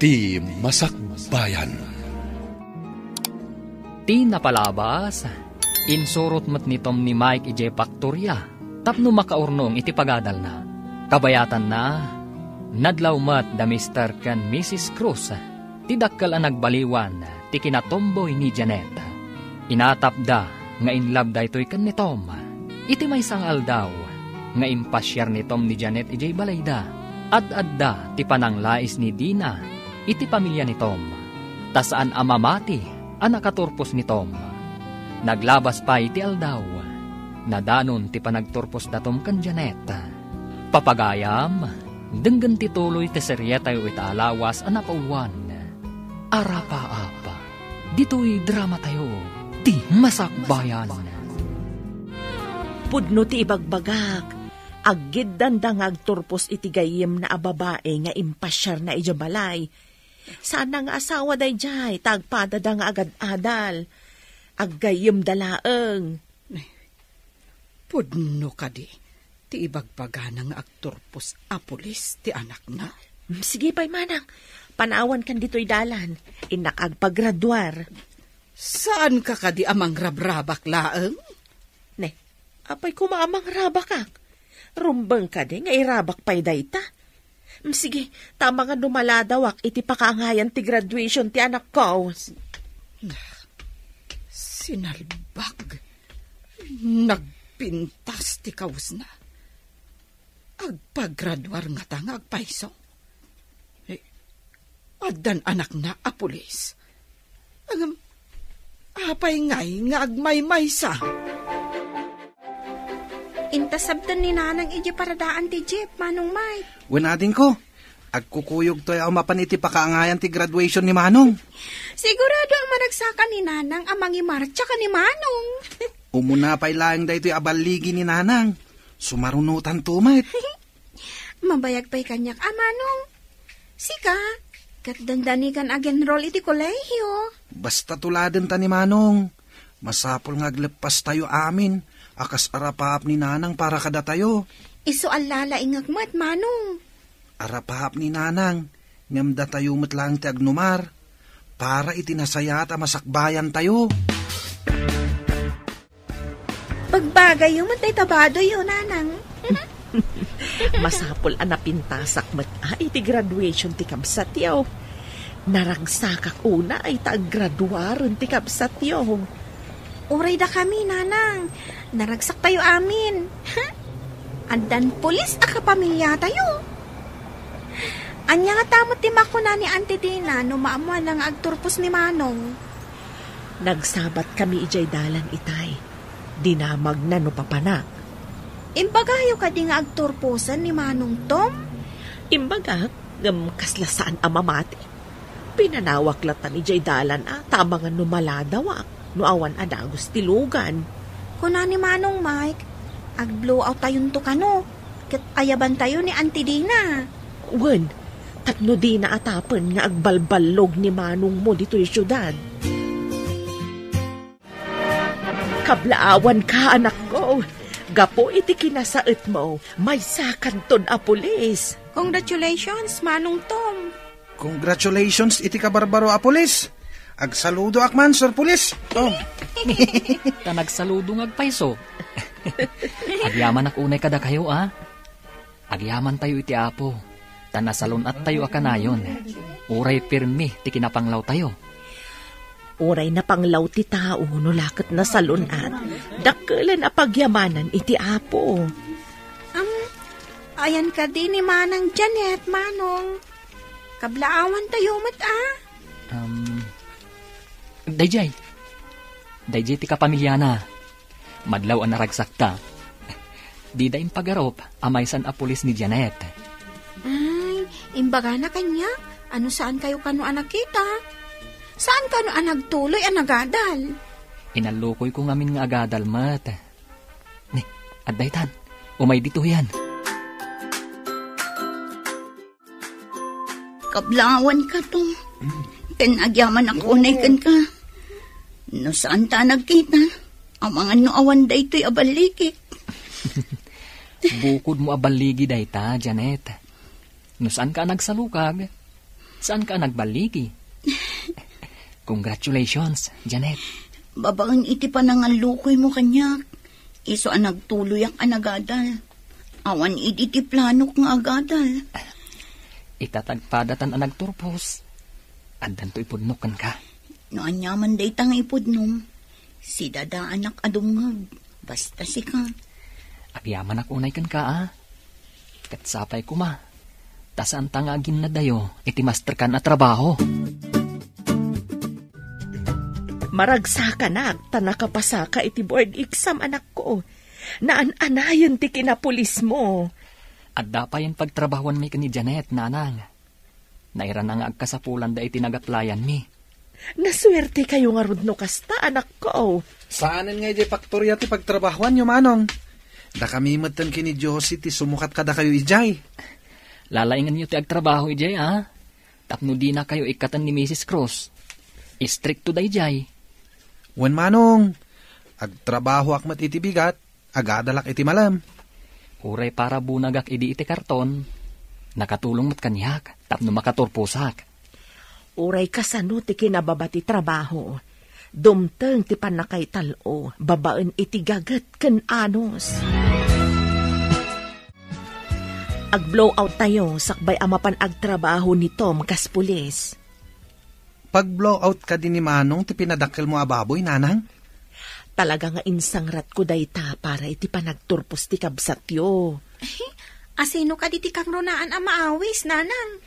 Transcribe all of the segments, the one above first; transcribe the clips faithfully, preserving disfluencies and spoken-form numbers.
Ti Masakbayan. Ti napalabas, insurot met ni Tom ni Mike idiay paktoria tapno makaurnong iti pagadalna. Kabayatanna, nadlaw met da Mister ken Missus Cruz, ti dakkel a nagbaliwan ti kinatumboy ni Janet. Inatapda nga in love daytoy ken ni Tom. Iti maysa nga aldaw nga impasiar ni Tom ni Janet idiay balayda, ad-adda ti pananglais ni Dina iti pamilya ni Tom, ta saan a mamati a nakaturpos ni Tom. Naglabas pay ti aldaw, nadanon ti panagturpos da Tom ken Janet. Papagayam, denggen ti tuloy ti serietayo ita a lawas a napauluan, Arapaap. Ditoy dramatayo, Ti Masakbayan. Pudno ti ibagbagak, aggiddanda nga agturpos iti gayyemna a babai nga impasiarna idiay balay. Saan nga asawa daydiay, ta agpadada nga agad-adal. Aggayyemda laeng. Pudno kadi ti ibagbagana nga agturpos a pulis ti anakna? Mm, sige pay, manang. Panawankan ditoy dalan. Innak agpagraduar. Saanka kadi a mangrabrabak laeng? Ne, apay koma a mangrabakak? Rumbeng kadi nga irabak pay dayta? Mm, sige, ta amangan no maladawak iti pakaangayan ti graduation ti anakko. Sinalbag. Nagpintas ti kawesna. Agpagraduar ngata nga agpayso? Eh, addan anakna a pulis. Ngem, apay ngay nga agmaymaysa? Intasabtan ni Nanang idiay paradaan ti jeep, Manong Mike. Wen, adingko, agkukuyogtoy a mapan iti pakaangayan ti graduation ni Manong. Sigurado a managsakan ni Nanang a mangimartsa ken ni Manong. Umuna pay laeng daytoy a balligi ni Nanang. Sumarunotanto met. Mabayag pay kaniak a, Manong. Sika, ket dandani kan ag-enroll iti kolehio. Basta tuladenta ni Manong. Masapul nga agleppastayo amin a kas arapaap ni Nanang para kadatayo. Isu a lalaingek met, Manong. Arapaap ni Nanang, ngem datayo met laeng ti agnumar para iti nasayaat a masakbayantayo. Pagbagayyo met dayta badoyyo, Nanang. Masapul a napintasak met a iti graduation ti kabsatyo. Naragsakak unay ta aggraduaren ti kabsatyo. Uray dakami, Nanang. Naragsaktayo amin. Addan pulis a kapamiliatayo. Ania ngata met ti makuna ni Auntie Dina no maammoanna nga agturpos ni Manong? Nagsabatkami idiay dalan itay. Dinamagna no papanak. Imbagayo kadi nga agturposen ni Manong Tom? Imbagak, ngem kasla saan a mamati. Pinanawak latan idiay dalan a, ta amangan no maladawak, no awan a dagus ti lugan. Kuna ni Manong Mike, ag-blowout tayonto kano, ket ayabantayo ni Auntie Dina. Wen, tapno dina atapen nga agbalballog ni manongmo ditoy siudad. Kablaawanka, anakko. Gapu iti kinasaetmo, maysakanton a pulis. Congratulations, Manong Tom. Congratulations iti kabarbaro a pulis. Agsaludoak man, Sir Pulis. Oh. Ta nagsaludo nga agpayso. Agyamanak unay kadakayo, a. Agyamantayo iti Apo, ta nasalun-attayo a kanayon. Uray pirmi ti kinapanglawtayo. Uray napanglaw ti tao no la ket nasalun-at, dakkelen a pagyamanan iti Apo. Am, ayan kadi ni Manang Janet, Manong. Kablaawantayo met, a? Am, dayjay. Dayjay ti kapamiliana. Madlaw a naragsakta. Dida impagarup a maysan a pulis ni Janet. Ay, imbagana kaniak a no saankayo kano a nakita. Saan kano a nagtuloy a nagadal? Inallukoyko ngamin nga agadal met. Ni, adda itan. Umay ditoyan. Kablaawanka, Tom. Ken agyamanak unay kenka. No saanta a nagkita, amangan no awan daytoy a balligik. Bukodmo a balligi dayta, Janet. No saanka a nagsalukag, Saanka a nagballigi? Congratulations, Janet. Babaen iti panangallukoymo kaniak, isu a nagtuloyak a nagadal. Awan idi ti planok nga agadal. Ita ti agpadatan a nagturpos. Addanto ipudnok kenka. No aniaman dayta nga ipudnom, sidadaanak a dumngeg. Basta sika. Agyamanak unay kenka, a. Ket sapay koma, ta saanta nga aginnadayo iti masterkan a trabaho. Maragsakanak ta nakapasaka iti board exam, anakko. Naan-anayen ti kinapulismo. Adda payen pagtrabahuanmi ken ni Janet, nanang. Nairana nga agkasapulanda iti nagaplayanmi. Nasuertekayo ngarud no kasta, anakko. Saanen nga idiay faktoria ti pagtrabahuanyo, manong. Dakami metten ken ni Josie ti sumukat kadakayo idiay. Lalaingenyo ti agtrabaho idiay, a? Tapno dinakayo ikkaten ni Misis Cruz. Istrikto daydiay. Wen, manong. Agtrabahoak met iti bigat, agadalak iti malem. Uray para bunagak idi iti karton, nakatulong met kaniak tapno makaturposak. Uray kasano ti kinababa ti trabaho, dumteng ti pannakaital-o babaen iti gaget ken anus. Ag-blowout tayo sakbay a mapan agtrabaho ni Tom kas pulis. Pag-blowout kadi ni Manong ti pinadakkelmo a baboy, nanang? Talaga nga insangratko dayta para iti panagturpos ti kabsatyo. Asino kadi ti kangrunaan a maawis, nanang?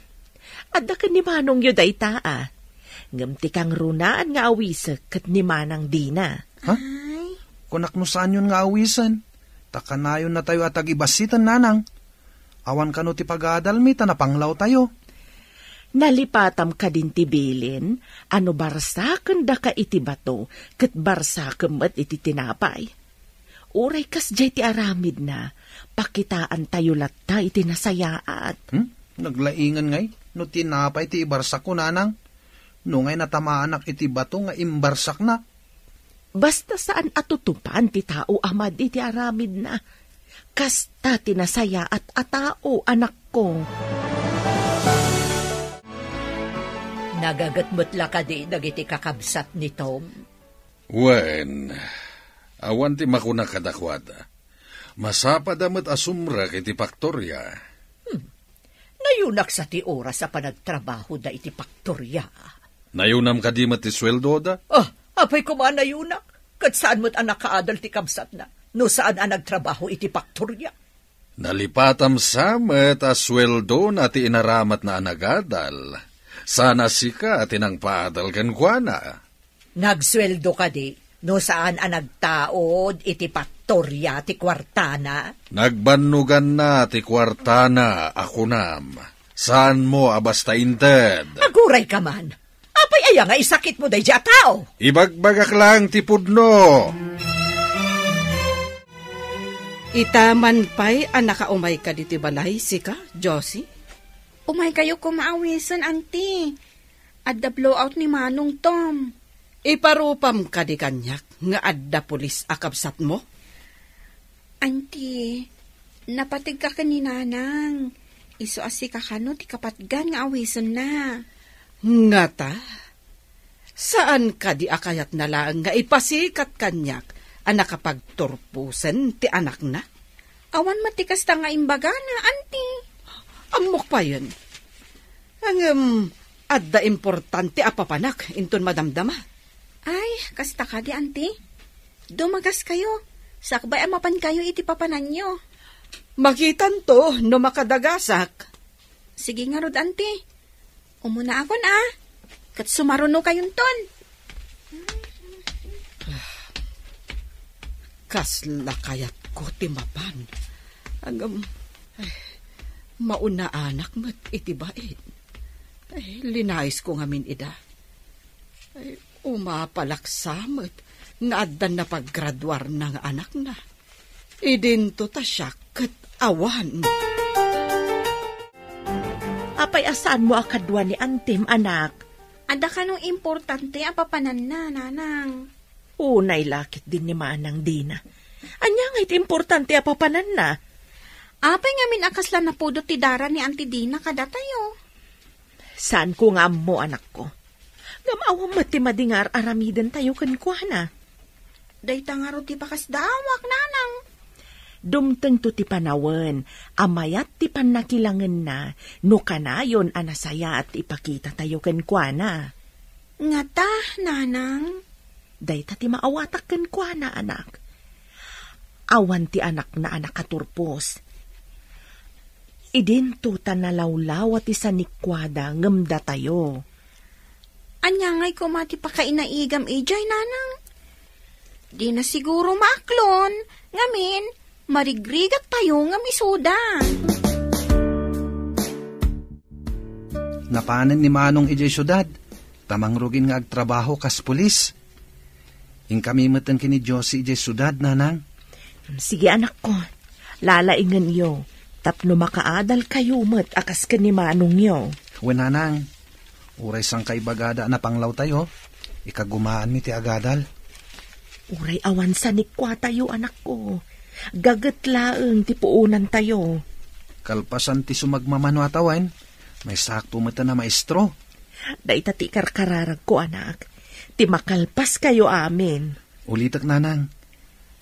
Adda ken ni Manongyo dayta, a. Ngem ti kangrunaan nga awisek ket ni Manang Dina. Ha? Ay. Kunak no saanyon nga awisen. Ta kanayonnatayo a tagibassiten, nanang. Awan kano ti pagadalmi ta napanglawtayo. Nalipatam kadin ti bilin a no barsakendaka iti bato, ket barsakem met iti tinapay. Uray kasdiay ti aramidna, pakitaantayo latta iti nasayaat. Hmm? Naglaingen ngay no tinapay ti ibarsakko, nanang. No ngay natamaanak iti bato nga imbarsakna. Basta saan a tutupan ti tao a madi ti aramidna. Kasta ti nasayaat a tao, anakko. Nagaget met la kadi dagiti kakabsat ni Tom? Wen, awan ti makuna kadakuada. Masapada met a sumrek iti paktoria. Hmm. Nayunak sa ti oras a panagtrabahoda iti paktoria. Nayunam kadi met ti sueldoda? Ah, apay koma a nayunak? Ket saan met a nakaadal ti kabsatna no saan a nagtrabaho iti paktoria. Nalipatam sa met a sueldona ti inaramatna a nagadal. Saan a sika ti nangpaadal kenkuana. Nagsueldo kadi no saan a nagtaud iti paktoria ti kuartana? Nagbannoganna ti kuartana a kunam. Saanmo a basta inted? Aguray ka man. Apay aya nga isakitmo daydi a tao? Ibagbagak lang ti pudno. Ita man pay a nakaumay ka diti balay, sika, Josie? Umaykayo koma awisen, anti. Adda blowout ni Manong Tom. Iparupam kadi kaniak nga adda pulis a kabsatmo? Anti, napategka ken ni Nanang. Isu a sika kano ti kapatgan nga awisenna. Ngata? Saan kadi a kayatna laeng nga ipasikat kaniak a nakapagturposen ti anakna? Awan met ti kasta nga imbagana, anti. Ammok payen. Ngem, adda importante a papanak inton madamdama. Ay, kasta kadi, anti. Dumagas kayo. Sakbay a mapan kayo iti papananyo. Makitanto no makadagasak. Sige ngarud, anti. Umuna akon, a. Ket sumaruno kayonton. Kasla kayatko ti mapan. Ngem, ay, maunaanak met iti bain. Ay, linayisko ngamin ida. Ay, umapalak sa met nga addan napaggraduarna nga anakna. Idinto ta siak ket awan. Apay a saanmo a kadua ni antim, anak? Adda kano importante a papananna, nanang? Unay la ket din ni Manang Dina. Ania ngay ti importante a papananna? Apay ngamin a kasla napudot ti dara ni Anti Dina kadatayo? Saanko nga ammo, anakko. Ngem awan met ti madi nga ar-aramidentayo kenkuana. Dayta ngarud ti pakasdaawak, nanang. Dumtengto ti panawen a mayat ti pannakilangenna no kanayon a nasayaat ti ipakitatayo kenkuana. Ngata, nanang? Dayta ti maawatak kenkuana, anak. Awan ti anakna a nakaturpos. Idinto ta nalawlawa ti sanikuada ngem datayo. Ania ngay koma ti pakainaigam idiay, nanang? Dina siguro maaklon, ngamin, marigrigattayo ngem isuda. Napanen ni Manong idiay siudad, ta mangrugin nga agtrabaho kas pulis. Inkami metten ken ni Josie idiay siudad, nanang. Sige, anakko. Lalaingenyo, tapno makaadalkayo met a kas ken ni manongyo. Wen, nanang. Uray sangkaibagada a napanglawtayo, ikagumaanmi ti agadal. Uray awan sanikuatayo, anakko. Gaget laeng ti puonantayo. Kalpasan ti sumagmamano a tawen, maysakto metten a maestro. Dayta ti ikarkararagko, anak. Ti makalpaskayo amin. Ulitek, nanang.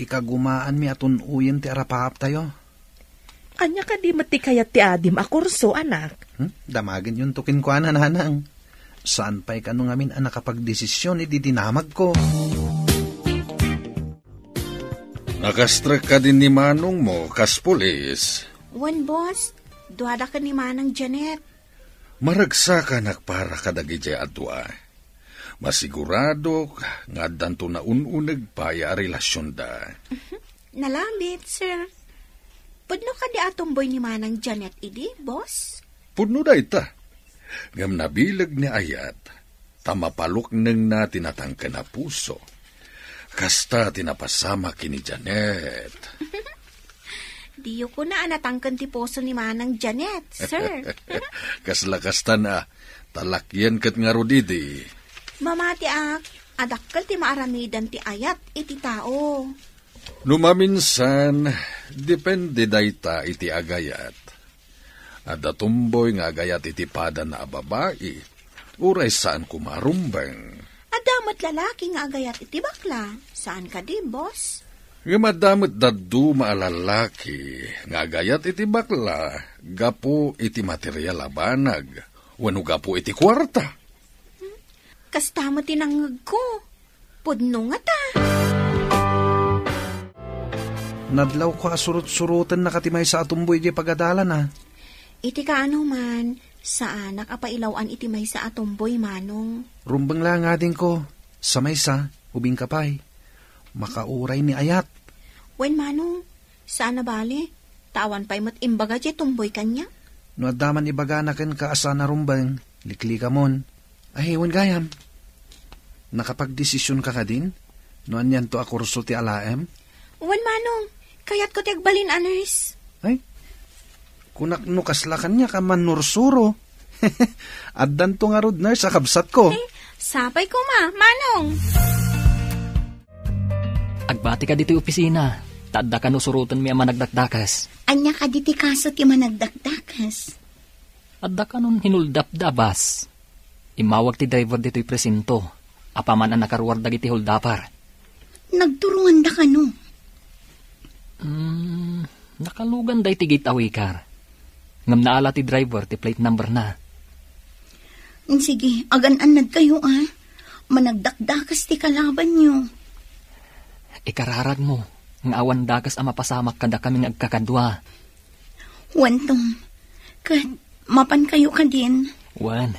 Ikagumaanmi a tun-oyen ti arapaaptayo. Ania kadi met ti kayat ti adim a kurso, anak? Hmm? Damagenyonto kenkuana, nanang. Saan pay kano ngamin a nakapagdesisyon iti dinamagko. Nakastrek kadi ni manongmo kas pulis? Wen, boss. Duada ken ni Manang Janet. Maragsakanak para kadagiti a dua. Masiguradok nga addanto naun-uneg pay a relasionda. Nalabit, sir. Pudno kadi a tumboy ni Manang Janet idi, boss? Pudno dayta. Ngem nabileg ni Ayat, ta mapaluknengna ti natangken a puso. Kasta ti napasamak ken ni Janet. Diyo kuna a natangken ti puso ni Manang Janet, sir. Kasla kasta na, ta lakyen ket ngarud idi. Mamatiak a dakkel ti maaramidan ti ayat iti tao. No maminsan, depende dayta iti agayat. Adda tumboy nga agayat iti padana a babai, uray saan koma a rumbeng. Adda met lalaki nga agayat iti bakla, saan kadi, boss? Ngem adda met dadduma a lalaki nga agayat iti bakla gapu iti material a banag wenno gapu iti kuarta. Kasta met ti nangngegko. Pudno ngata. Nadlawko a surot-surotenna ti maysa a tumboy idiay pagadalana. Iti kaano man, saanak a pailaw-an iti maysa a tumboy, Manong. Rumbeng la nga adingko, sa maysa, ubingka pay. Makauray ni ayat. Wen, Manong, saan a bale, ta awan pay met imbaga diay tumboy kaniak. No adda man ibagana kenka a saan a rumbeng, liklikamon. Ay, wen gayam. Nakapagdesisionka kadin? No anianto a kurso ti alaem? Wen, Manong. Kayatko ti agbalin a nurse. Ay, kunak no kasla kaniak a mannursuro. Addanto ngarud nurse a kabsatko. Eh, sapay koma, Manong. Agbati ka ditoy opisina, ta adda kano surotenmi a managdakdakas. Ania kadi ti kaso ti managdakdakas? Adda kanon hinuldapda a bus. Immawag ti driver ditoy presinto, apaman a nakaruar dagiti huldapar. Nagturonganda kano? Hmm, nakaluganda iti gateway car. Ngem naala ti driver ti plate number na. Sige, agan-annadkayo, a. Managdakdakas ti kalabanyo. Ikararagmo nga awan dakas a mapasamak kadakami nga agkakadua. Wen, Tom, ket mapankayo kadin? Wen,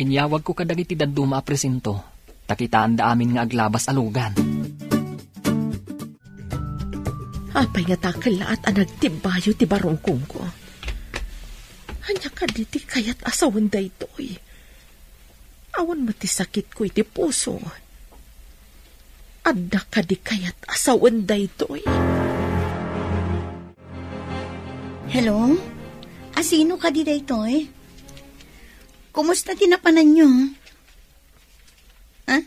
inyawagko kadagiti dadduma a presinto, ta kitaanda amin nga aglabas a lugan. Apay nga dakkellaat a nagtibbayo ti barukongko? Ania kadi ti kayat a sawen daytoy? Awan met ti sakitko iti puso. Adda kadi kayat a sawen daytoy? Hello? Asino kadi daytoy? Kumusta ti napananyo? Ha?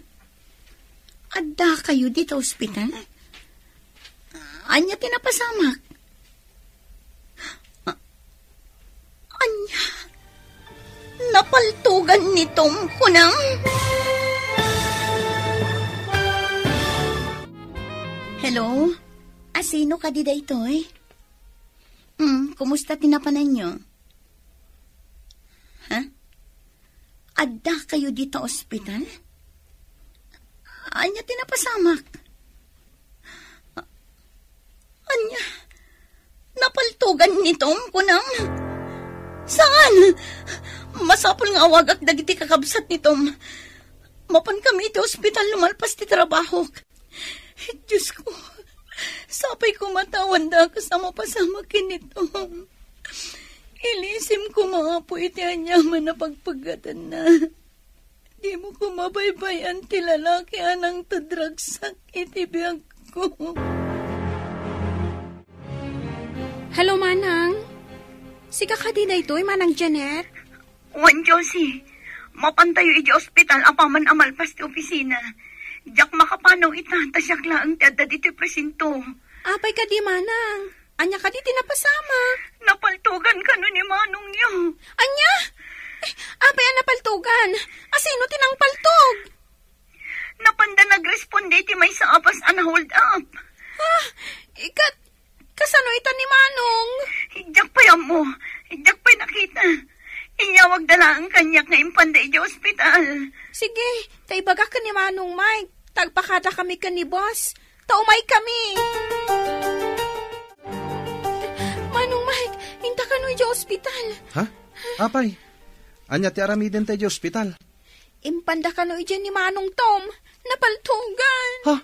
Adda kayo dita ospital? Ania ti napasamak? A-, ania? Napal-, ni Tom, kunam? Hello? Asino kadi daytoy? Hmm, kumusta ti napananyo? Ha? Adda kayo dita ospital? Anya ti napasamak? Anya? Napaltogan ni Tom, kunam? Saan? Masapul nga awagak dagiti kakabsat ni Tom. Mapan kami iti ospital no malpas ti trabahok. Diyos ko, sapay ko matawan dakes a mapasamak ken ni Tom. Ilisim ko maapo iti aniaman a pagpaggatanna. Dimo ko mabaybay-an ti lalaki a nangted ragsak iti biagko. Hello, Manang. Sika kadi daytoy, Manang Janet? Wen, Josie. Mapantayo iti ospital apaman a malpas ti opisina. Diak makapanaw ita, ta siak laeng ti adda ditoy presinto. Apay kadi, Manang? Ania kadi ti napasamak? Napaltogan kano ni manongyo. Ania? Eh, apay a napaltogan? Asino ti nangpaltog? Napanda nagresponde iti maysa a bus a na-hold up. Ha? Ikat, kasano ita ni Manong? Diak pay ammo. Diak pay nakita. Inyawagda laeng kaniak nga impanda iti ospital. Sige, ta ibagak ken ni Manong Mike. Ta agpakada kami ken ni boss. Ta umay kami. Manong Mike, inta kano iti ospital. Ha? Apay? Ania ti aramiden ta iti ospital? Impanda kano iti ni Manong Tom. Napaltogan. Ha?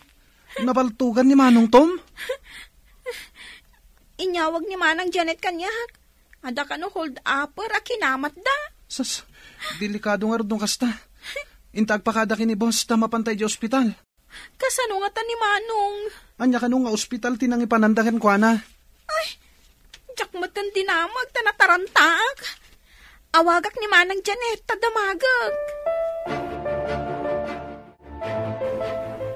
Napaltogan ni Manong Tom? Inyawag ni Manang Janet kaniak. Adda kano hold upper a kinamatda. Sus, delikado ngarud no kasta. Inta agpakada ken ni boss ta mapanta iti ospital. Kasano ngata ni Manong? Ania kano nga ospital ti nangipananda kenkuana? Ay, diak met ken dinamag ta natarantaak. Awagak ni Manang Janet ta damagek.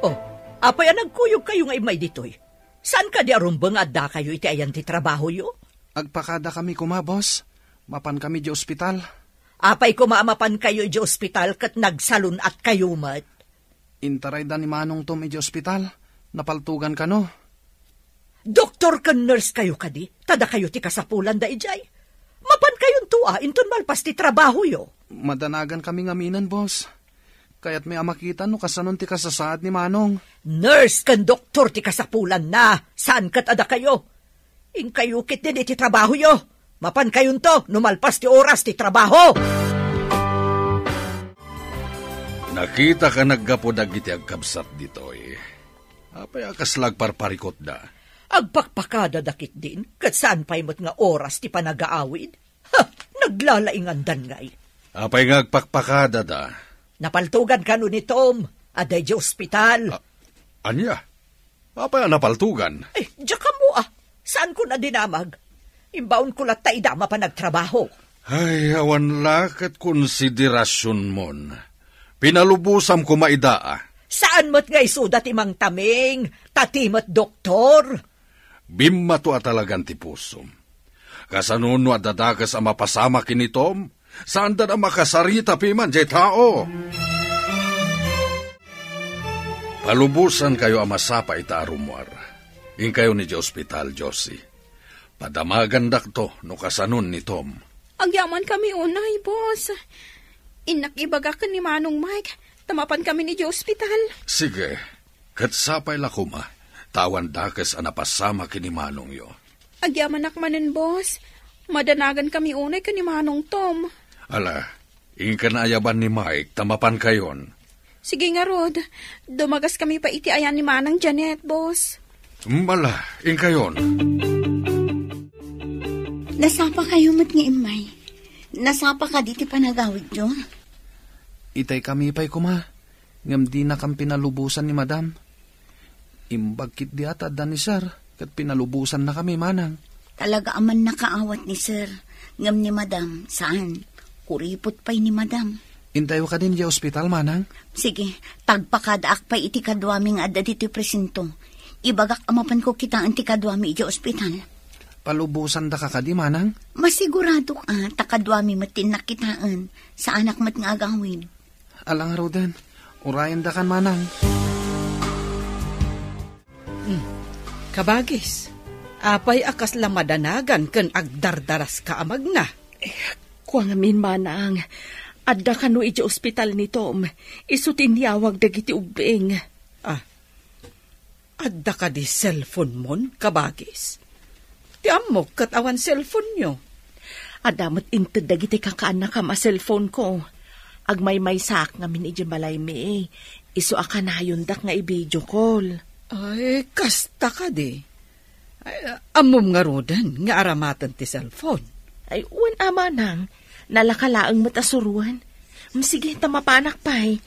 Oh, apay a nagkuyog kayo nga immay ditoy? Saan kadi a rumbeng nga adda kayo iti ayan ti trabahoyo? Agpakada kami koma, boss. Mapan kami di ospital. Apay koma a mapan kayo di ospital ket nagsalun-at kayo met? Intarayda ni Manong Tom idiay ospital. Napaltogan kano. Doktor ken nurse kayo kadi? Ta dakayo ti kasapulan da idiay. Mapan kayonto a inton malpas ti trabahoyo. Madanagan kami ngaminen, boss. Kayatmi a makita no kasanon ti kasasaad ni Manong. Nurse ken doktor ti kasapulanna, saan ket a dakayo. Inkayo ketdin iti trabahoyo. Mapan kayonto no malpas ti oras ti trabaho. Nakita ka naggapu dagiti agkabsat ditoy. Apay a kasla agparparikutda? Agpakpakadada ketdin, ket saan pay met nga oras ti panagaawid. Ha! Naglalaingandan ngay. Apay nga agpakpakadada? Napaltogan kano ni Tom, adda idiay ospital. A-, ania? Apay a napaltogan? Eh, diak ammo a. Saanko a dinamag. Imbaonko latta ida a mapan agtrabaho. Ay, awan la ket konsiderasionmon. Pinalubosam koma ida a. Saan met nga isuda ti mangtaming, ta ti met doktor? Bimmato a talagan ti pusom. Kasano no adda dakes a mapasamak ken ni Tom? Saanda a makasarita piman diay tao. Palubosankayo a masapa ita a rummuar. Inkayon idiay ospital, Josie. Padamagandakto no kasanon ni Tom. Agyaman kami unay, boss. Innak ibaga ken ni Manong Mike, ta mapan kami idiay ospital. Sige, ket sapay la koma, ta awan dakes a napasamak ken ni Manongyo. Agyamanak manen, boss. Madanagan kami unay ken ni Manong Tom. Ala, inka naayaban ni Mike ta mapankayon. Sige ngarud, dumagas kami pay iti ayan ni Manang Janet, boss. Ala, inkayon. Nasapa kayo met nga immay. Nasapa kadi ti panagawidyo? Itay kami pay koma, ngem dinakam pinalubosan ni Madam. Imbag ketdi a ta adda ni Sir, ket pinalubosannakami, Manang. Talaga a mannakaawat ni Sir, ngem ni Madam, saan. Kuripot pay ni Madam. Intayo kadi idiay ospital, Manang? Sige, ta agpakadaak pay iti kaduami nga adda ditoy presinto. Ibagak a mapanko kitaen ti kaduami idiay ospital. Palubosandaka kadi, manang? Masiguradok a ta kaduami met ti nakitaen, saanak met nga agawid. Ala ngaruden, urayendakan, manang. Hmm. Kabagis, apay a kasla madanagan ken agdardaraska a magna? Kua ngamin, manang, adda kano idiay ospital ni Tom, isu ti inyawag dagiti ubbing. Ah, adda kadi cellphone-mon, kabagis? Ti ammok ket awan cellphone-yo. Adda met inted dagiti kakaannakam a cellphone-ko. Agmaymaysaak ngamin idiay balaymi. Isu a kanayondak nga i-video call. Ay, kasta kadi. Ay, ammom ngaruden nga aramaten ti cellphone? Ay, wen a, manang. Nalaka laeng met a suroen. Mm, sige, ta mapanak pay.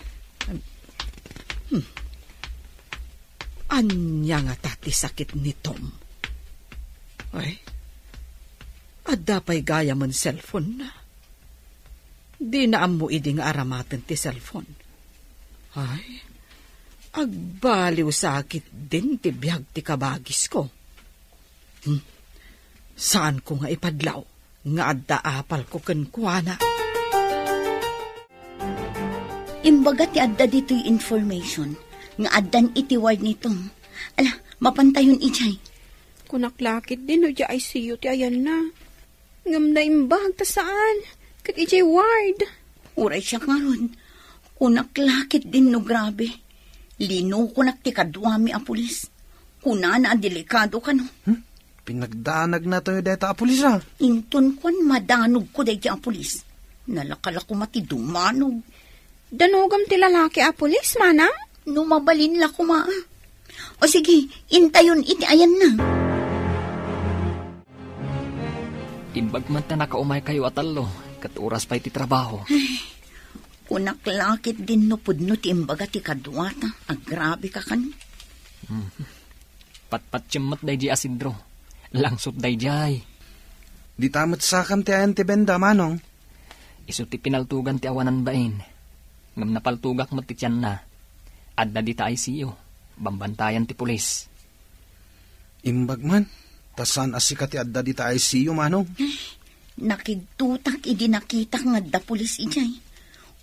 Hmm. Ania ngata ti sakit ni Tom? Ay, adda pay gayamen cellphone-na. Dina ammo idi nga aramaten ti cellphone. Ay, agbaliw sakit din ti biag ti kabagisko. Hmm. Saanko nga ipadlaw nga adda apalko kenkuana. Imbaga ti adda ditoy information nga addan iti ward ni Tom. Ala, mapantayon idiay. Kunak la ketdin no idiay I C U ti ayanna. Ngem naimbag ta saan ket idiay ward. Uray siak ngarud, kunak la ketdin no grabe. Linukonak ti kaduami a pulis. Kunana a delikado kano. Hmm? Pinagdanagna tayo dayta a pulis, a? Inton kuan, madanogko dayta a pulis. Nalaka la koma ti dumanog. Danogam ti lalaki a pulis, manang? No mabalin la koma, a. O sige, intayon iti ayanna. Imbag man ta nakaumaykayo a tallo, ket oras pay ti trabaho. Ay, kunak la ketdin no pudno ti imbaga ti kaduata, agrabeka kano. Hmm. Patpatiem met daydiay a sidro. Langsot daydiay. Dita met sakam ti ayan ti benda, manong? Isu ti pinaltugan ti awanan bain. Ngem napaltugak met ti tianna. Adda dita I C U. Bambantayan ti pulis. Imbag man, ta saan a sika ti adda dita I C U, manong? Nakigtotak idi nakitak nga adda pulis idiay.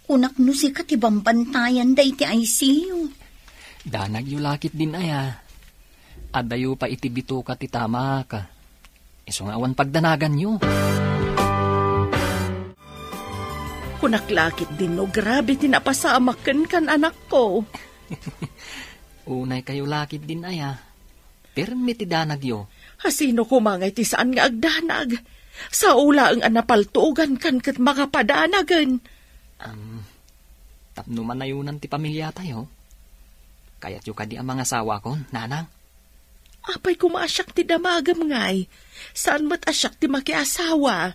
Kunak no sika ti bambantayan dayta I C U. Danagyo la ketdin aya. Addayo pay iti bitoka ti tamak. Isu nga awan pagdanaganyo. Kunak la ketdin no grabe ti napasamak kenka, anakko. Unaykayo la ketdin aya. Pirmi ti danagyo. Asino koma ngay ti saan nga agdanag? Sao laeng a napaltugankan ket makapadanagen. Am, tapno manayonan ti pamiliatayo, kayatyo kadi a mangasawakon, nanang? Apay koma a siak ti damagem ngay? Saan met a siak ti makiasawa?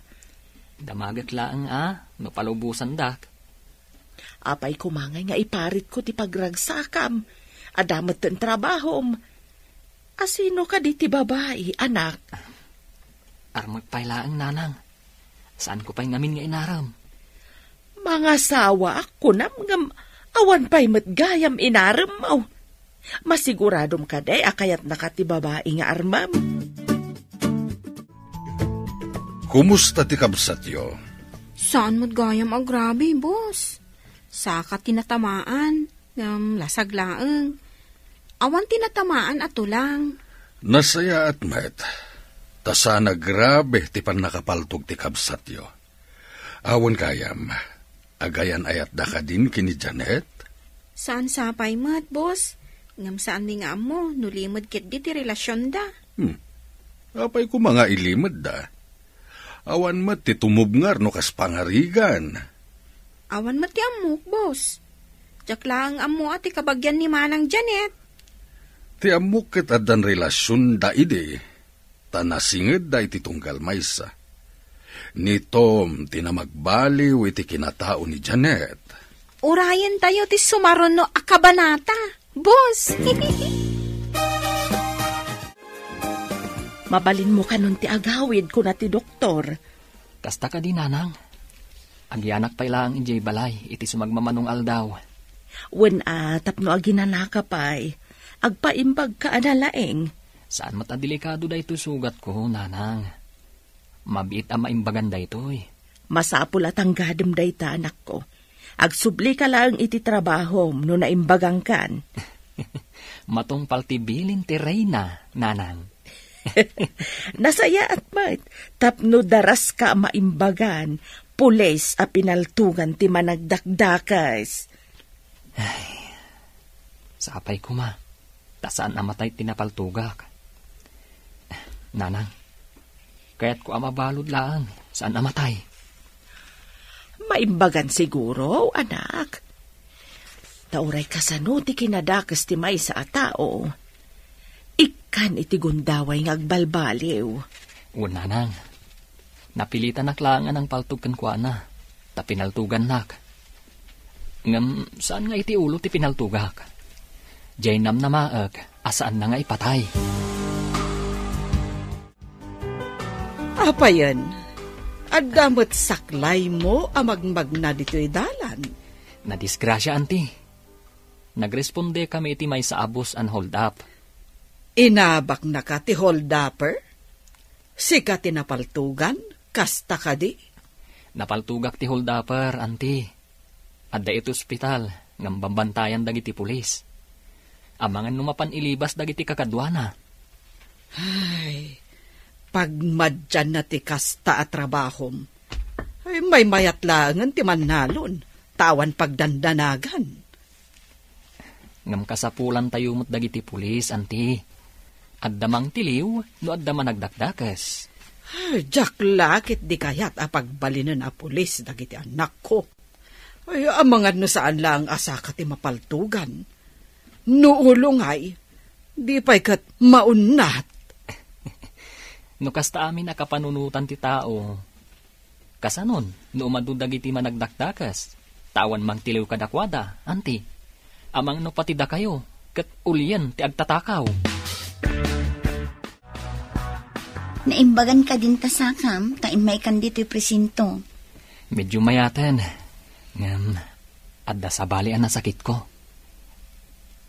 Damagek laeng a, no palubosandak. Apay koma ngay nga iparitko ti pagragsakam? Adda metten trabahom. Asino kadi ti babai, anak? Armek pay laeng, nanang. Saanko pay ngamin nga inarem. Mangasawaak, kunam, ngem awan pay met gayam inaremmo. Masiguradom kadi a kayatnaka ti babai nga armem? Kumusta ti kabsatyo? Saan met gayam agrabe, boss. Saka ti natamaan, ngem lasag laeng. Awan ti natamaan a tulang. Nasayaat met, ta saan a grabe ti pannakapaltog ti kabsatyo. Awan gayam, agayan-ayatda kadin ken ni Janet? Saan sapay met, boss. Ngem saanmi nga ammo no limed ketdi ti relasionda. Hmm. Apay koma nga ilimedda? Awan met ti tumubngar no kas pangarigan. Awan met ti ammok, boss. Diak laeng ammo a ti kabagian ni Manang Janet. Ti ammok ket addan relasionda idi, ta nasingedda iti tunggal maysa. Ni Tom ti namagbaliw iti kinatao ni Janet. Urayentayo ti sumaruno a kabanata, boss. Mabalinmo kanon ti agawid, kuna ti doktor. Kasta kadi, nanang. Agyanak pay laeng idiay balay iti sumagmamano nga aldaw. Wen a, tapno aginanaka pay, agpaimbagka a nalaing. Saan met a delikado daytoy sugatko, nanang. Mabiit a maimbagan daytoy. Masapul a tanggadem dayta, anakko. Agsublika laeng iti trabahom no naimbagangkan. Matungpal ti bilin ti reyna, nanang. Nasayaat met, tapno daraska a maimbagan, pulis a pinaltugan ti managdakdakes. Ay, sapay koma, ta saan a matay ti napaltugak. Nanang, kayatko a mabalud laeng, saan a matay. Maimbagan siguro, anak. Ta uray kasano ti kinadakes ti maysa a tao, ikkan iti gundaway nga agbalbaliw. Wen, nanang, napilitanak laeng a nangpaltog kenkuana, ta pinaltugannak. Ngem saan nga iti ulo ti pinaltugak. Diay namnamaek a saanna nga ipatay. Apayen, adda met saklaymo a magmagna ditoy dalan? Nadisgrasia, anti. Nagrespondekami iti maysa a bus a hold up. Inabaknaka ti hold upper? Sika ti napaltugan? Kasta kadi? Napaltugak ti hold upper, anti. Adda iti ospital, ngem bambantayan dagiti pulis. Amangan no mapan ilibas dagiti kakaduana. Ay, pagmadianna ti kasta a trabahom. Ay, maymayat laengen ti mannalon, ta awan pagdandanagan. Ngem kasapulantayo met dagiti pulis, anti. Adda mangtiliw no adda managdakdakes. Ay, diak la ket di kayat a pagbalinen a pulis dagiti anakko. Ay, amangan no saan laeng a saka ti mapaltugan. No ulo ngay, di pay ket maunnat. No kasta amin a kapanunotan ti tao, kasanon no umadu dagiti managdakdakes, ta awan mangtiliw kadakuada, anti? Amangan no pati dakayo, ket ulien ti agtatakaw. Naimbagan kadin ta sakam, ta immaykan ditoy presinto. Medyo mayaten, ngem adda sabali a nasakitko.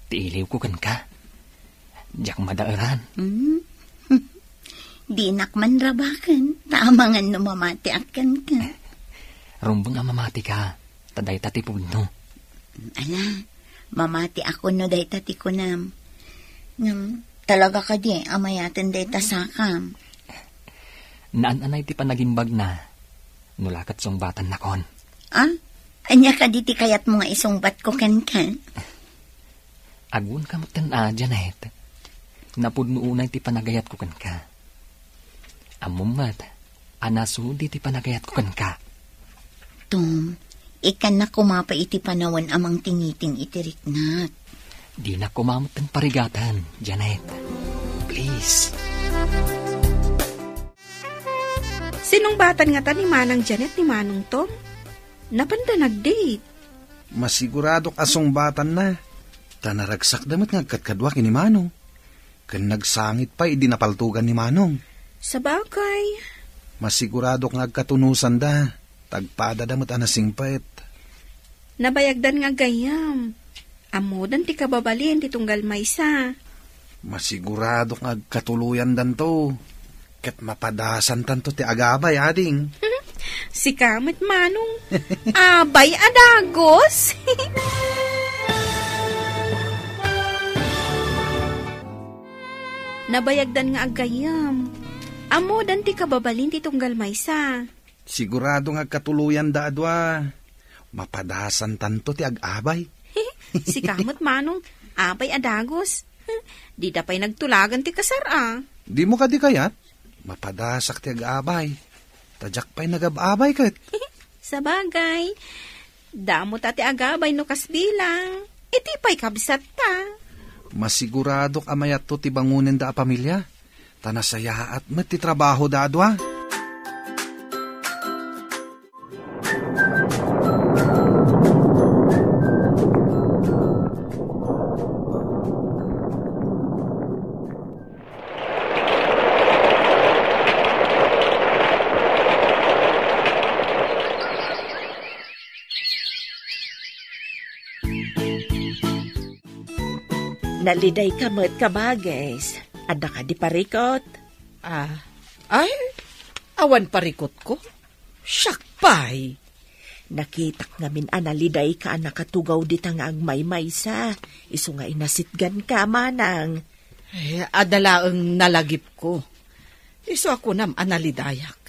Ti iliwko kenka. Diak madaeran. Hmm? Dinak man rabaken, ta amangan no mamatiak kenka. Rumbeng a mamatika, ta dayta ti pudno. Ala, mamatiak no dayta ti kunam. Ngem, talaga kadi a mayaten dayta sakam? Naan-anay ti panagimbagna. No la ket sungbatan nakon. Ah? Ania kadi ti kayatmo nga isungbatko kenka? Agunka metten a, Janet. Napudno unay ti panagayatko kenka. Ammom met a nasudi ti panagayatko kenka. Tom, ikkannak koma pay iti panawen a mangtingiting iti riknak. Dinak koma metten parigaten, Janet. Please. Sinungbatan ngata ni Manang Janet ni Manong Tom? Napanda nag-date? Masiguradok a sungbatanna, ta naragsakda met nga agkadkadua ken ni Manong. Ken nagsangit pay idi napaltugan ni Manong. Sabagay. Masiguradok nga agkatunusanda, ta agpadada met a nasingpet. Nabayagdan nga aggayyem. Ammodan ti kababalin ti tunggal maysa. Masiguradok nga agkatuloyandanto. Ket mapadasantanto ti agabay, ading. Sika met, Manong. Abay a dagus. Nabayagdan nga aggayyem. Ammodan ti kababalin ti tunggal maysa. Sigurado nga agkatuloyanda a dua. Mapadasantanto ti ag-abay. Sika met, Manong, abay a dagus. Dida pay nagtulagan ti kasar a. Dimo kadi kayat? Mapadasak ti ag-abay. Ta diak pay nagab-abay ket. Sabagay. Damo ta ti agabay no kasbilang. Iti pay kabsatta. Masiguradok a mayatto ti bangonenda a pamilia. Ta nasayaat met ti trabahoda a dua. Nalidayka met, kabagis. Adda kadi parikot? Ah, ay, awan parikotko. Siak pay. Nakitak ngamin a nalidayka a nakatugaw dita nga agmaymaysa. Isu nga inasitganka, manang. Ay, adda laeng nalagipko. Isu a kunam a nalidayak.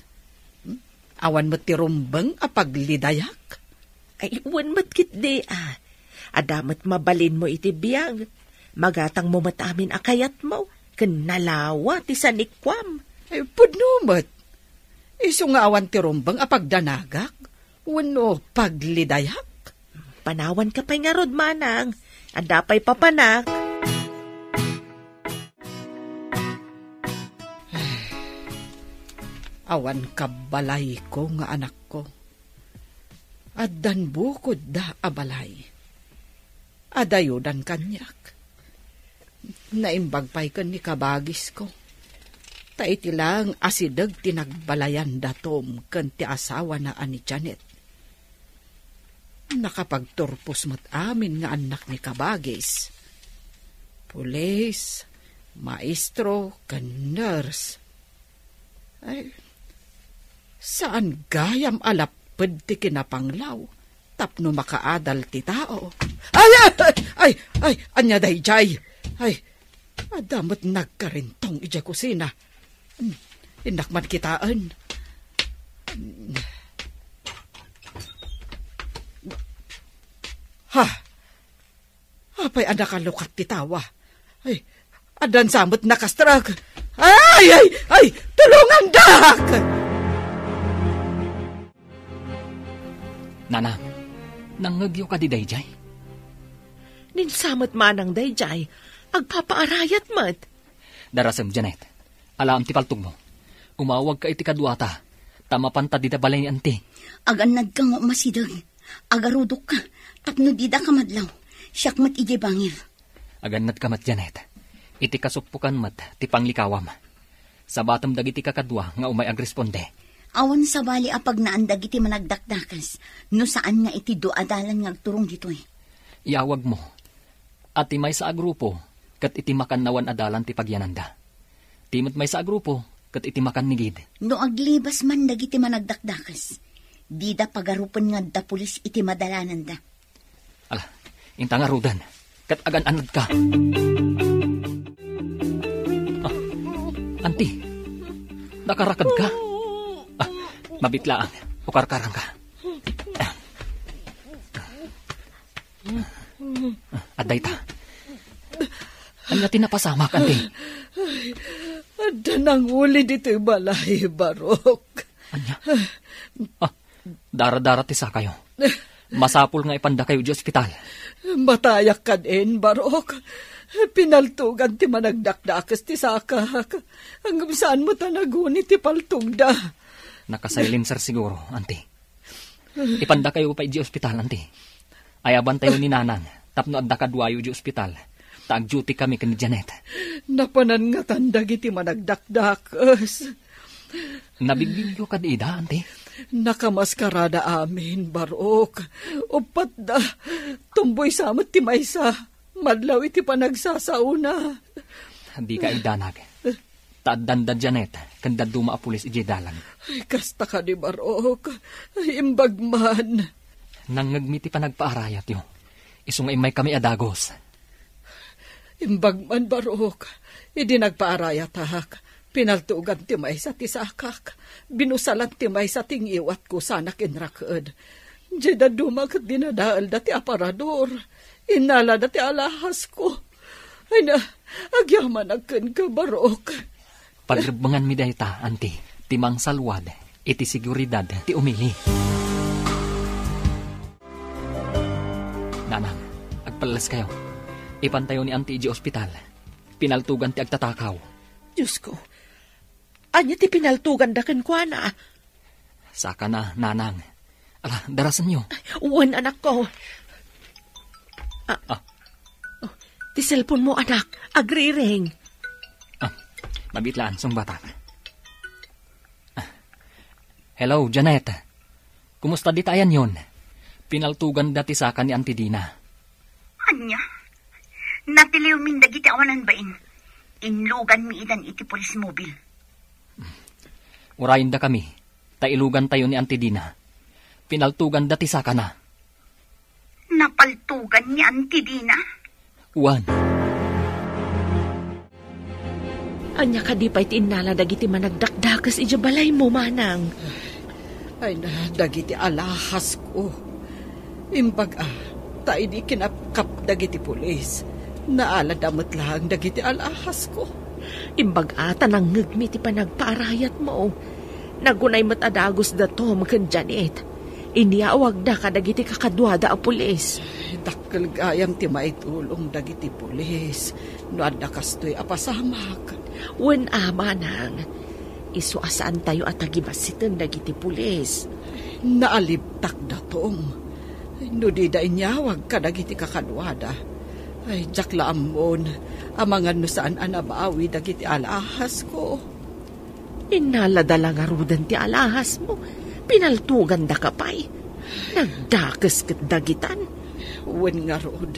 Hmm? Awan met ti rumbeng a paglidayak? Ay, wen met ketdi, a. Adda met mabalinmo iti biag. Magatangmo met amin a kayatmo, ken nalawa ti sanikuam. Ay, pudno met. Isu nga awan ti rumbeng a pagdanagak, wenno paglidayak? Panawanka pay ngarud, manang. Adda pay papanak. Awan kabbalayko nga anakko. Addan bukodda a balay. Adayodan kaniak. Naimbag pay ken ni kabagisko. Ta iti laeng asideg ti nagbalayan da Tom ken ti asawana a ni Janet. Nakapagturpos met amin nga annak ni kabagis. Pulis, maestro, ken nurse. Ay, saan gayam a lapped ti kinapanglaw tapno makaadal ti tao. Ay, ay, ay, ay, ay, ania daydiay? Ay, adda met nagkarintong idiay kusina. Hmm, innak man kitaen. Ha? Apay a nakalukat ti tawa? Ay, addan sa met nakastrag. Ay, ay, ay, tulongandak! Nanang, nangngegyo kadi daydiay? Ninsa met manang daydiay, agpapaarayat met. Darasem, Janet. Alaem ti paltogmo. Umawagka iti kaduata, ta mapanta dida balay ni Anti. Agannadka nga umasideg. Agarudokka, tapno didaka madlaw. Siak met idiay bangir. Agannadka met, Janet. Iti kasuppokan met ti panglikawam. Sabatem dagiti kakadua nga umay agresponde. Awan sabali a pagnaan dagiti managdakdakes, no saan nga iti dua a dalan nga agturong ditoy. Iyawagmo a ti maysa a grupo ket iti makannawan a dalan ti pagyananda. Ti met maysa a grupo ket iti makannigid. No aglibas man dagiti managdakdakes, dida pagarupen nga adda pulis iti madalananda. Ala, inta ngaruden, ket agan-anadka. Ah, Anti, nakarakedka? Ah, mabitlaang, ukarkarangka. Adda ita. Ania ti napasamak, Anti? Ay, adda nanguli ditoy balay, Barok. Ania? Ah, dara-dara ti sakayo. Masapul nga ipandakayo idiay ospital. Matayak kad-in, Barok. Pinaltugan ti managdakdakes ti sakak. Ngem saan met a naguni ti paltogda. Nakasilenser siguro, Anti. Ipandakayo pay idiay ospital, Anti. Ayabantayo ni Nanang tapno adda kaduayo idiay ospital, ta agduty kami ken ni Janet. Napanan ngatan dagiti managdakdakes. Nabigbigyo kadi ida, Anti? Nakamaskarada amin, Barok. Uppatda, tumboy sa met ti maysa. Madlaw iti panagsasaona. Dika idanag. Ta addanda Janet ken dadduma a pulis idiay dalan. Ay, kasta kadi, Barok. Ay, imbag man. Nangngegmi ti panagpaarayatyo. Isu nga immaykami a dagus. Imbag man, Barok. Idi nagpaarayatak, pinaltugan ti maysa ti sakak. Binusalan ti maysa ti ngiwatko sana kinraked. Diay dadduma ket dinadaelda ti aparador. Innalada ti alahasko. Ay na, agyamanak kenka, Barok. Pagrebbenganmi dayta, Anti, ti mangsalwad iti seguridad ti umili. Nanang, agpalleskayo. Ipantayo ni Anti idiay ospital. Pinaltugan ti agtatakaw. Diosko, ania ti pinaltuganda kenkuana? Sakana, Nanang. Ala, darasenyo. Wen, anakko. Ah, Ah. Oh, ti cellphone mo, anak. Agriring. Ah, mabitlaan, sungbatak. Ah. Hello, Janet. Kumusta dita ayanyon? Pinaltuganda ti saka ni Auntie Dina. Ania? Natiliwmin dagiti awanan bain. Inluganmi idan iti police mobile. Urayendakami, ta ilugantayo ni Auntie Dina. Pinaltoganda ti sakana. Napaltogan ni Auntie Dina? Wen. Ania kadi pay ti innala dagiti managdakdakes idiay balaymo, manang? Ay na, dagiti alahasko. Imbag a, ta idi kinapkap dagiti pulis, naalada met laeng dagiti alahasko. Imbag a, ta nangngegmi ti panagpaarayatmo. Nagunay met a dagus da Tom ken Janet. Inyawagda kadagiti kakaduada a pulis. Dakkel gayam ti maitulong dagiti pulis no adda kastoy a pasamak. Wen a, manang, isu a saantayo a tagibassiten dagiti pulis. Naalibtak da Tom. No dida inyawag kadagiti kakaduada. Ay, diak la ammon, amangan no saan a nabawi dagiti alahasko. Innalada la ngaruden ti alahasmo. Pinaltogandaka pay. Nagdakes ket dagitan. Wen ngarud.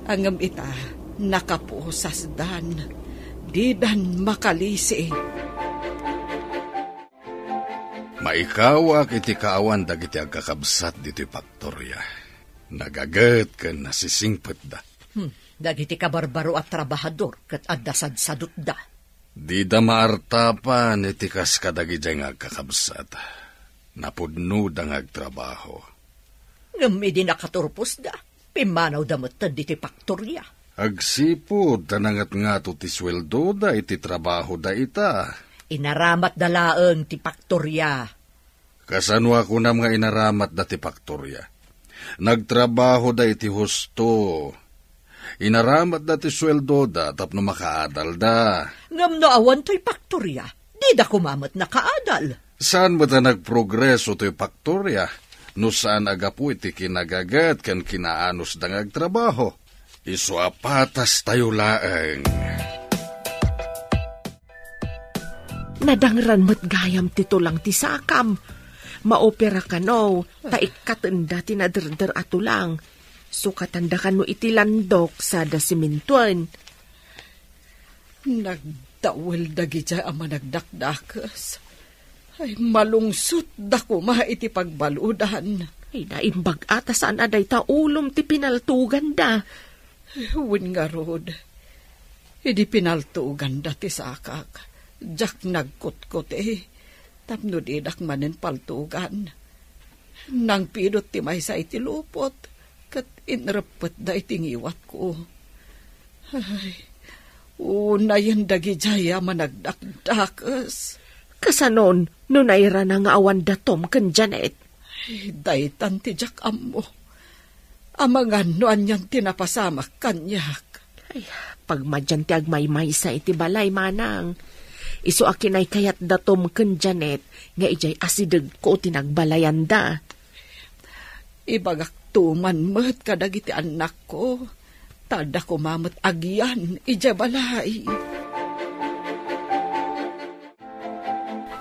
Ngem ita, nakapusasdan. Didan makalisi. Maikawak iti kaawan dagiti agkakabsat ditoy faktoria. Nagaget ken nasisingpetda. Hmm, dagiti kabarbaro a trabahador ket adda sadsadutda. Dida maartapan iti kas kadagidiay nga agkakabsat. Napudnoda nga agtrabaho. Ngem idi nakaturposda, pimmanawda metten ditoy faktoria. Agsipud ta nangatngato ti sueldoda iti trabahoda ita. Inaramatda laeng ti faktoria. Kasano a kunam nga inaramatda ti faktoria? Nagtrabahoda iti husto. Inaramatda ti sueldoda tapno makaadalda. Ngem no awan toy faktoria, dida koma met nakaadal. Saan met a nagprogreso toy faktoria no saan a gapu iti kinagatget ken kinaanusda nga agtrabaho? Isu a patastayo laeng. Nadangran met gayam ti tulang ti sakam. Maopera kano, ta ikkatenda ti naderder a tulang. Sukatanda kano iti landok sada simintoen. Nagdawel dagidiay a managdakdakes. Ay, malungsotda koma iti pagbaludan. Ay, naimbag a ta saan a dayta ulom ti pinaltoganda. Wen ngarud, idi pinaltoganda ti sakak, diak nagkutkuti, tapno didak manen paltogan. Nangpidot ti maysa iti lupot, ket inreppetda iti ngiwatko. Ay, unayen dagidiay a managdakdakes. Kasanon no nairana nga awan da Tom ken Janet? Ay, daytan ti diak ammo. Amangan no anian ti napasamak kaniak. Ay, pagmadian ti agmaymaysa iti balay, manang. Isu a kinaykayat da Tom ken Janet nga idiay asidegko ti nagbalayanda. Ibagakto man met kadagiti annakko, ta adda koma met agian idiay balay.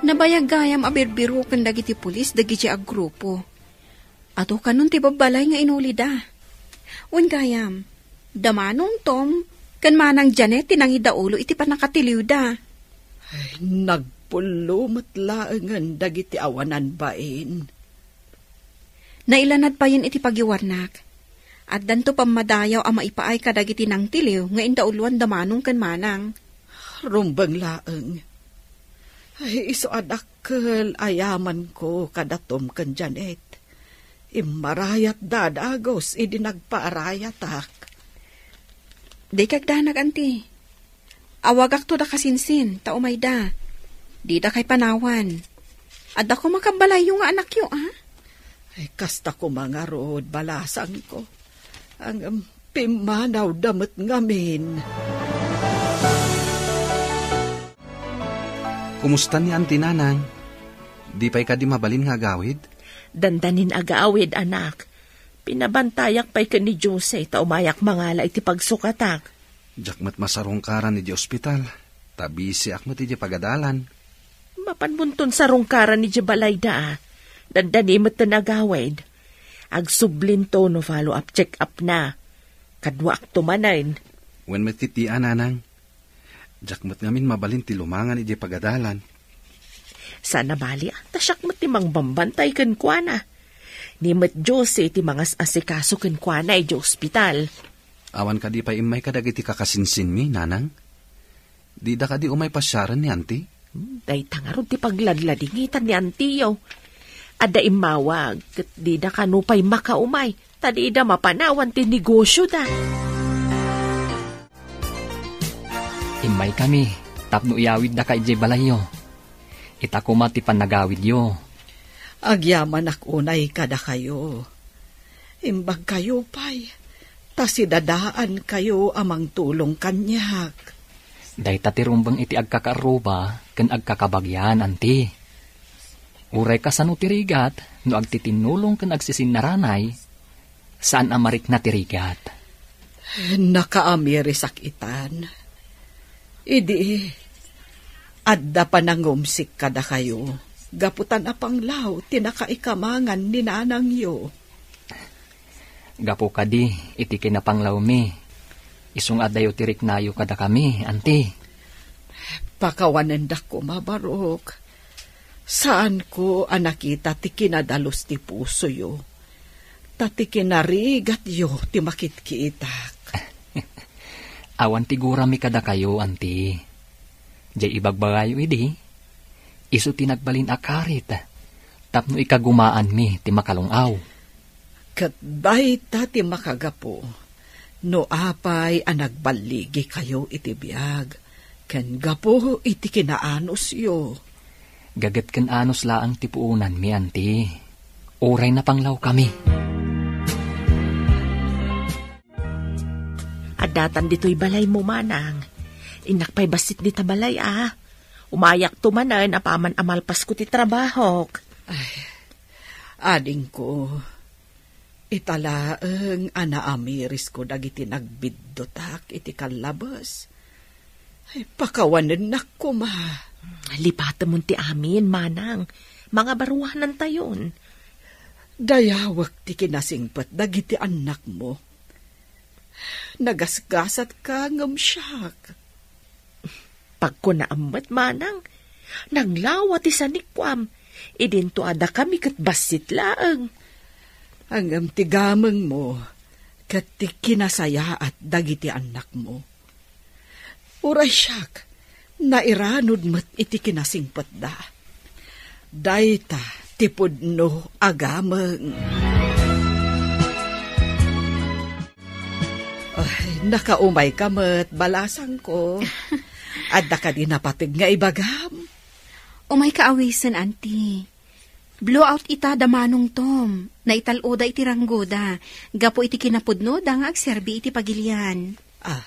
Nabayag gayam a birbiroken dagiti pulis dagiti aggrupo. Adu kanon ti babbalay nga inulida. Wen gayam, da Manong Tom ken Manang Janet ti nangidaulo iti pannakatiliwda. Ay, nagpullo met laengen dagiti awanan bain. Nailanad payen iti pagiwarnak. Addanto pammadayaw a maipaay kadagiti nangtiliw nga indauloan da Manong ken Manang. Rumbeng laeng. Ay, isu a dakkel a yamanko kada Tom ken Janet. Immarayatda a dagus idi nagpaarayatak. Dika agdanag, anti. Awagakto da kasinsin, ta umayda. Dida kay panawan. Adda koma kabbalayyo nga anakyo, a? Ay, kasta koma ngarud, balasangko. Ang, um, pimmanawda met ngamin. Kumusta ni Auntie Nanang? Di pay kadi mabalin nga agawid? Dandanin agawid, anak. Pinabantayak pay ken ni Jose ta umayak mangala iti pagsukatak. Diak met masarungkaran idiay ospital, ta bisiak met idiay pagadalan. Mapanmonton sarungkaran idiay balayda, a. Dandani metten agawid. Agsublinto no follow-up check-up na. Kaduaakto manen. Wen met ketdi, a, nanang. Diak met ngamin mabalin ti lumangan idiay pagadalan. Saan a bali, ta siak met ti mangbambantay kenkuana. Ni met Jose ti mangas-asikaso kenkuana idiay ospital. Awan kadi pay immay kadagiti kakasinsinmi, nanang? Dida kadi umay pasiaren ni anti? Hmm, dayta ngarud ti pagladladingitan ni antiyo. Adda immawag, ket dida kano pay makaumay, ta dida mapanawan ti negosyoda. Immaykami tapno iyawiddaka idiay balayyo. Ita koma ti pannagawidyo. Agyamanak unay kadakayo. Imbagkayo pay, ta sidadaankayo a mangtulong kaniak. Dayta ti rumbeng iti agkakaarruba ken agkakabagian, anti. Uray kasano ti rigat, no agtitinnulong ken agsisinnaranay, saan a marikna ti rigat. Nakaamirisak itan. Idi, adda panangumsik kadakayo, gapu ta napanglaw ti nakaikamangan ni nanangyo. Gapu kadi iti kinapanglawmi, isu nga addayo ti riknayo kadakami, anti. Pakawanendak koma, Barok. Saanko a nakita ti kinadalus ti pusoyo, ta ti kinarigatyo ti makitkitak. Awan ti gurami kadakayo, anti. Diay ibagbagayo idi, isu ti nagbalin a karit tapno ikagumaanmi ti makalung-aw. Ket dayta ti makagapu no apay a nagballigikayo iti biag ken gapu iti kinaanusyo. Gaget ken anus laeng ti puonanmi, anti. Uray napanglawkami. Addatan ditoy balaymo, manang. Innak pay bassit dita balay, a. Umayakto manen apaman a malpasko ti trabahok. Ay, adingko, ita laeng a naamirisko dagiti nagbiddutak iti kallabes. Ay, pakawanennak koma. Lipatemon ti amin, manang. Mangabaruanantayon. Dayawek ti kinasingpet dagiti annakmo. Nagasgasatka ngem siak. Pagkunaam met, manang, naglawa ti sanikuam, idinto a dakami ket bassit laeng. Ngem ti gamengmo ket ti kinasayaat dagiti annakmo. Uray siak, nairanod met iti kinasingpetda. Dayta ti pudno a gameng. Ay, nakaumayka met, balasangko. Adda kadi napateg nga ibagam? Umayka awisen, anti. Blowout ita da Manong Tom. Naital-oda iti ranggoda gapu iti kinapudnoda nga agserbi iti pagilian. Ah,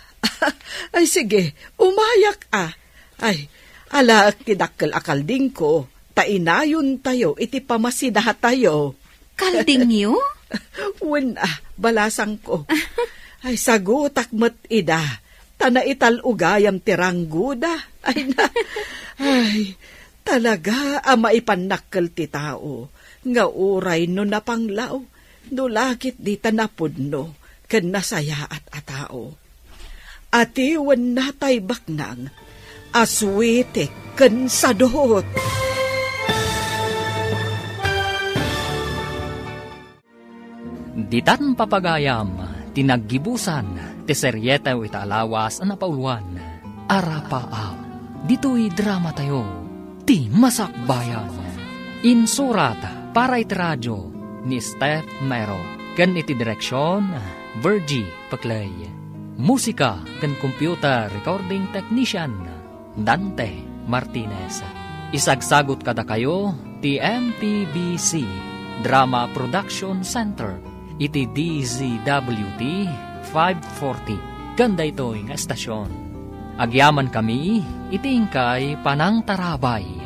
ay, sige, umayak, a. Ay, alaek ti dakkel a kaldingko, ta inayontayo iti pamasidatayo. Kaldingyo? Wen, a, balasangko. Ay, sagutak met ida, ta naital-o gayam ti ranggoda. Ay na, ay, talaga a maipannakkel ti tao, nga uray no napanglaw, no la ket dita napudno ken nasayaat a tao. Atiwenna tay baknang a suitik ken sadot. Ditan papagayam ti naggibusan ti serietew ita a lawas a napauluan, Arapaap. Ditoy dramatayo, Ti Masakbayan. Insurat para iti radio ni Steph Mero ken iti direksion, Virgie Peclay. Musika ken computer recording technician, Dante Martinez. Isagsagut kadakayo ti M P B C Drama Production Center iti D Z W T five forty ken daytoy nga estasion. Agyamankami iti inkay panangtarabay.